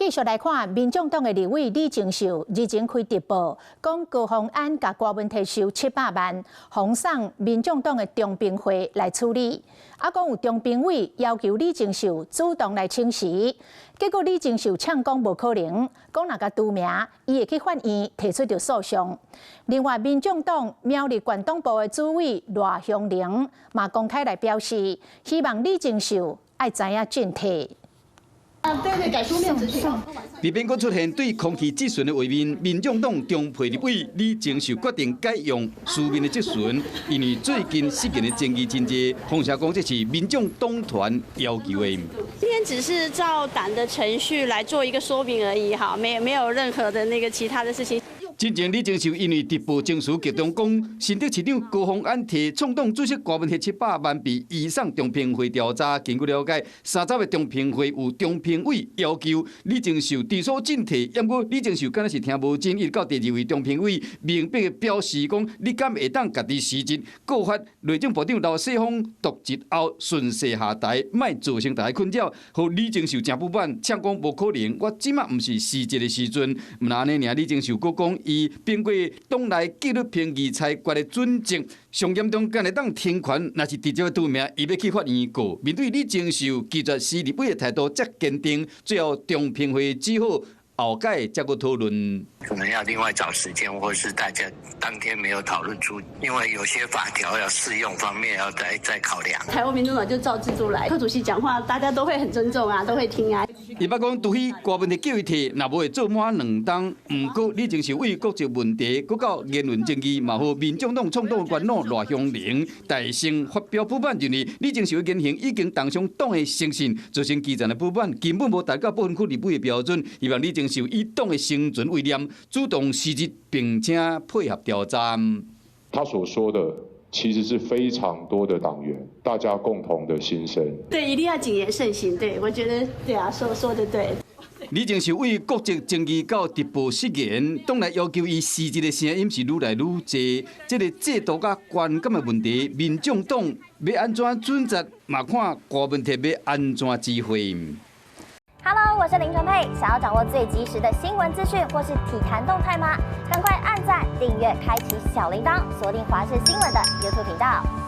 繼續來看，民眾黨的立委李正秀日前開直播，講高虹安共柯文哲收七百萬，奉送民眾黨的中評會來處理。啊，講有中評委要求李正秀主動來請辭，結果李正秀嗆講無可能，講若共除名，伊會去法院提出著訴訟。另外，民眾黨苗栗縣黨部的主委賴香伶嘛公開來表示，希望李正秀愛知影進退。對對，改書面質詢。佇變閣出現對空氣質詢的畫面，民眾黨中批立委李正秀決定改用書面的質詢，因為最近失言的爭議真濟，風聲講這是民眾黨團要求的。今天只是照黨的程序來做一個說明而已，哈，沒有任何的那個其他的事情。之前李正秀因為直播情緒激動，講新竹市長高虹安提創黨主席柯文哲七百萬被移送中評會調查。根據了解，三十個中評會有中評委要求李正秀知所進退，毋過李正秀敢若是聽無進，伊到第二位中評委明白表示講，你敢會當家己辭職，告發內政部長劉世鋒瀆職後順勢下台，莫造成大家困擾。予李正秀誠不滿，嗆講無可能，我這馬毋是辭職的時陣，毋但按呢爾，李正秀閣講，伊經過黨內紀律評議裁決的準則，上嚴重敢會當停權，若是直接除名，伊欲去法院告。面對李正秀拒絕辭立委的態度遮堅定，最後中評會只好後改才閣討論。可能要另外找時間，或是大家當天沒有討論出，因為有些法條要適用方面要再考量。台灣民眾黨就照制度來，柯主席講話大家都會很尊重啊，都會聽啊。伊捌講，除非柯文哲叫伊退，若無會做滿兩冬。毋過李正秀為國籍問題，閣到言論爭議，嘛予民眾黨創黨元老賴香伶大聲發表不滿，認為李正秀的言行已經動傷黨的誠信，造成基層的不滿，根本無達到不分區立委的標準。希望李正秀以黨的生存為念，主動辭職，並且配合調查。他所說的其實是非常多的黨員，大家共同的心聲。對，一定要謹言慎行。對，我覺得對啊，說的對。李正秀為國籍爭議到直播失言，黨內要求伊辭職的聲音是愈來愈濟。這个制度佮觀感的問題，民眾黨欲按怎準則，嘛看柯文哲欲按怎指揮。 Hello，我是林純佩。想要掌握最及時的新聞資訊或是體壇動態嗎？趕快按讚、訂閱、開啟小鈴鐺，鎖定華視新聞的 YouTube 頻道。